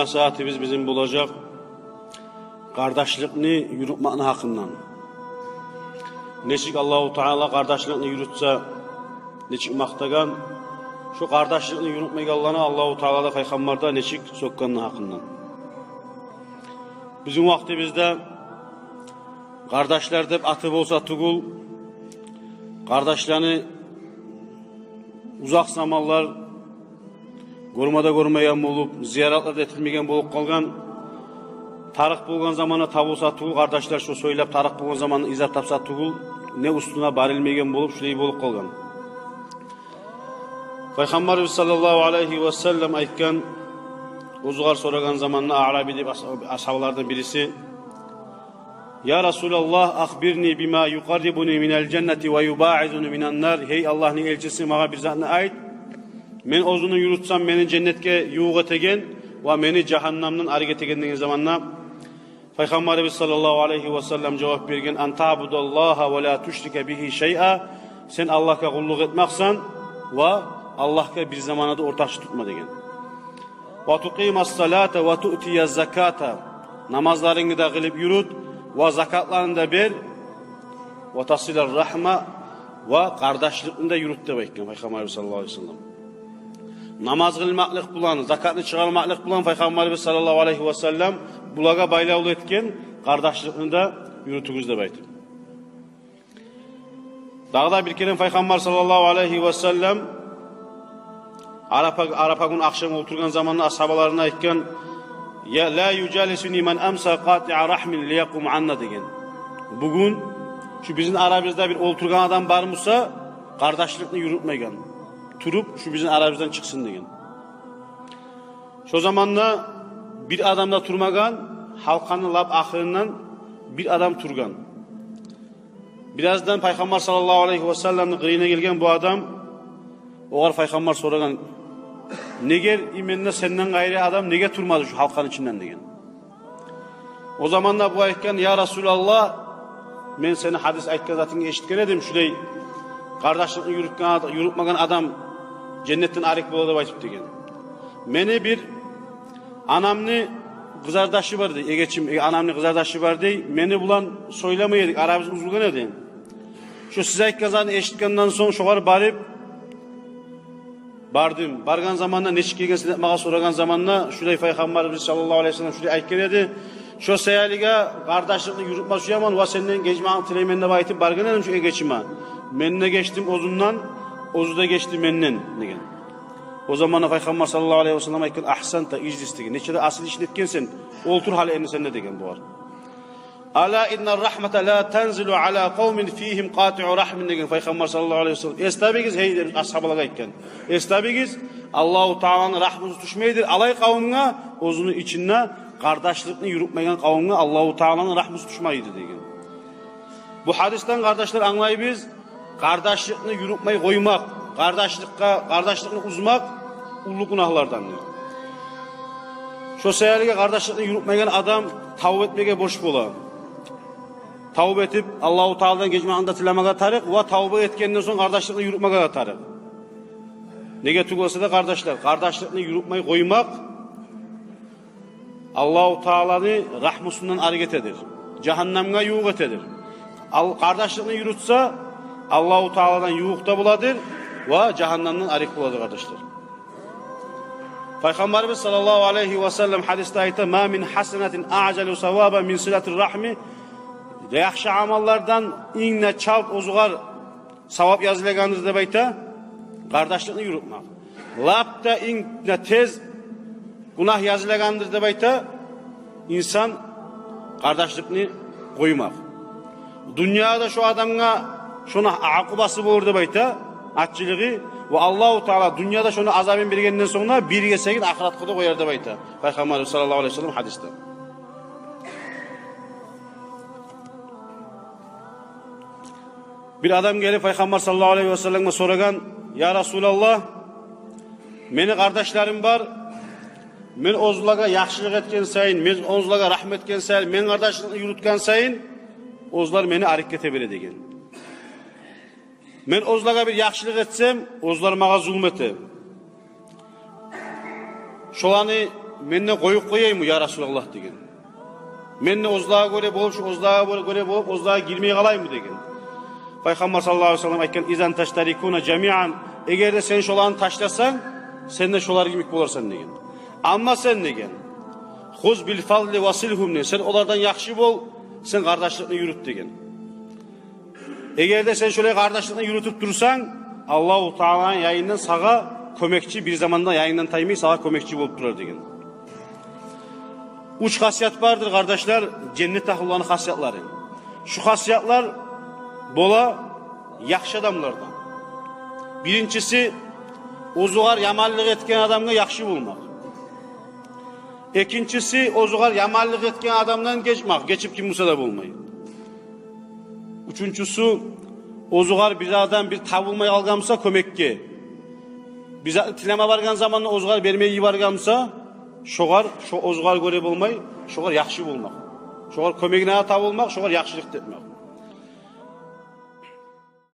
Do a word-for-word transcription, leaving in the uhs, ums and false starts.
Насигьатыбыз бизин болажакъ къардашлыкъны юрютмекни гьакъындан. Нечик Аллагьу Таала къардашлыкъны юрютсе, нечик макътагъан, шо къардашлыкъны юрютмейгенлени Аллагьу Таала да, Пайхаммар да нечик сёкгенни гьакъындан. Бизин вакътибизде къардашлар деп аты болса тюгюл, къардашланы узакъ заманлар гёрме де гёрмейген болуп, зияратлар да этилмейген болуп къалгъан. Тарыкъ болгъан заманда табулса тюгюл къардашлар, шо сёйлеп, тарыкъ болгъан заманда излеп тапса тюгюл, не уьстюне барылмайгъан болуп, шулай болуп къалгъан. Пайхаммарыбыз саллаллагьу алайгьи ва саллам айтгъан, оьзюгер сорагъан заманда аъраби деп ас-, асгьабалардан бириси: «Я Расулаллагь, ахбирни бима юкъаррибуни минал жаннати ва юбаъидуни минан нар». «Гьей Аллагьны элчиси, магъа бир затны айт. Мен оьзюню юрютсем, мени женнетге ювукъ этеген ва мени жагьаннамдан арек этеген», — деген заманда, Пайхаммарыбыз саллаллагьу алайгьи ва саллам жавап берген: «Ан таъбудаллагьа ва ла тушрика бигьи шайъа». Сен Аллагьгъа къуллукъ этмексен ва Аллагьгъа бир заманда да ортакъчы тутма деген. «Ва тукъимас салата ва туътияз заката». Намазларынгны да къылып юрют, ва закатларынгны да бер, «ва тасилар рахма», ва къардашлыкъны да юрют деп айтгъан Пайхаммарыбыз саллаллагьу алайгьи ва саллам. Намаз къылмакълыкъ булан, закатны чыгъармакълыкъ булан Пайхаммарыбыз саллаллагьу алайгьи ва саллам булагъа байлавлу этген, къардашлыкъны да юрютюгюз деп айтып. Дагъы да бир керен Пайхаммар саллаллагьу алайгьи ва саллам Арапа, Арапа гюн ахшам олтургъан заманда асгьабаларына айтгъан: «Я, ла южалисуни ман амса къатиъа рахмин лиякъум анна», — деген. «Бугюн шу бизин арабызда бир олтургъан адам бар буса, къардашлыкъны юрютмейген, туруп, шу бизин арабыздан чыкъсын», — деген. Шо заманда бир адам да турмагъан, гьалкъаны лап ахырындан бир адам тургъан. Бираздан Пайхаммар саллаллагьу алайгьи ва салламны къырыйына гелген бу адам, огъар Пайхаммар сорагъан: «Неге именно сенден къайры адам неге турмады шу гьалкъаны ичинден?» — деген. О заманда бу айтгъан: «Я Расулаллагь, мен сени гьадис айтгъан затынгны эшитген эдим, шулай къардашлыкъны юрютген ад-, юрютмеген адам женнетден арек бола деп айтып», — деген. «Мени бир анамны къызардашы бар, — дей, — эгечим, э, анамны къызардашы бар, — дей. — Мени булан сёйлемей эдик, арабыз уьзюлген эди. Шо сиз айтгъан затны эшитгенден сонг, шогъар барып бардым. Баргъан заманда, нечик гелгенсен деп магъа сорагъан заманда, шулай Пайхаммарыбыз саллаллагьу алайгьи ва саллам шулай айтгъан эди. Шо саялыгъа къардашлыкъны юрютме сюемен ва сенден гечмекни тилеймен деп айтып баргъан эдим шо эгечиме. Мен де гечдим оьзюнден, оьзю де гечди менден», — деген. О заманда Пайхаммар саллаллагьу алайгьи ва саллам айтгъан: «Агьсанта, ижлис», — деген. «Нече де асил ишни этгенсен, олтур гьали энни сен де», — деген бугъар. «Ала инна рахмата ла танзилу ала къавмин фигьим къатиъу рахмин», — деген Пайхаммар саллаллагьу алайгьи ва саллам. «Эс табыгъыз, гьей, — деп асгьабалагъа айтгъан, — эс табыгъыз, Аллагьу Тааланы рагьмусу тюшмейдир алай къавумгъа, оьзюню ичинде къардашлыкъны юрютмейген къавумгъа Аллагьу Тааланы рагьмусу тюшмейдир», — деген. Бу гьадисден, къардашлар, англайбыз, къардашлыкъны юрютмей къоймакъ, къардашлыкъгъа, къардашлыкъны уьзмек уллу гюнагьлардандыр. Шо саялыгъа къардашлыкъны юрютмейген адам тавба этмеге борч бола. Тавба этип, Аллагьу Тааладан гечмекни де тилемеге тарыкъ ва тавба этгенден сонг къардашлыкъны юрютмеге де тарыкъ. Неге тюгюл эсе де, къардашлар, къардашлыкъны юрютмей къоймакъ Аллагьу Тааланы рагьмусундан арек этедир, жагьаннамгъа ювукъ этедир. Ал-, къардашлыкъны юрютсе, Аллагьу Тааладан ювукъ да боладыр ва жагьаннамдан арек боладыр, къардашлар. Пайхаммарыбыз саллаллагьу алайгьи ва саллам гьадисде айта: «Ма мин гьасанатин аъжалу савабан мин силатир рахми». Яхшы амаллардан инг де чалт оьзюгер савап язылагъандыр деп айта къардашлыкъны юрютмек. Лап да инг де тез гюнагь язылагъандыр деп айта инсан къардашлыкъны къоймакъ. Дюньяда шо адамгъа шону акъубасы болур деп айта, аччылыгъы, ва Аллагьу Таала дюньяда шону азабын бергенден сонг да бир гесегин ахыратгъа да къояр деп айта Пайхаммарыбыз саллаллагьу алайгьи ва саллам гьадисде. Бир адам гелип Пайхаммар саллаллагьу алайгьи ва салламгъа сорагъан: «Я Расулаллагь, мени къардашларым бар. Мен оьзлеге яхшылыкъ этген сайын, мен оьзлеге рагьму этген сайын, мен къардашлыкъны юрютген сайын, оьзлер мени арек эте бере», — деген. «Мен оьзлеге бир яхшылыкъ этсем, оьзлер магъа зулму эте. Шоланы «Мен де къоюп къояйыммы, я Расулаллагь?» – деген. «Мен де оьзлеге гёре болуп, шу оьзлеге гёре болуп, оьзлеге гирмей къалайыммы?» – деген. Пайхаммар саллаллагьу алайгьи ва саллам айтгъан: «Изан таштарикуна жамиан, эгер де сен шоланы ташласанг, сен де шолар йимик боларсан», – деген. «Амма сен, – деген, – хуз бил фадли ва силгьум, – деген, – сен олардан яхшы бол, сен къардашлыкъны юрют», – деген. «Эгер де сен шолай къардашлыкъны юрютюп турсанг, Аллагьу Тааланы янындан сагъа кёмекчи, бир заманда янынгдан таймай, сагъа кёмекчи болуп турар», – деген. Уьч хасият бардыр, къардашлар, женнет агьлуланы хасиятлары. Шу хасиятлар бола яхшы адамлардан. Биринчиси, оьзюгер яманлыкъ этген адамгъа яхшы болмакъ. Экинчиси, оьзюгер яманлыкъ этген адамдан гечмек, гечип ким буса да болмай. Уьчюнчюсю, оьзюгер бир адам бир табылмай къалгъан буса кёмекге, бир затны тилеме баргъан заманда оьзюгер бермей йиберген буса, шогъар, шо оьзюгер гёре болмай, шогъар яхшы болмакъ. Шогъар кёмегине де табылмакъ, шогъар яхшылыкъ да этмек.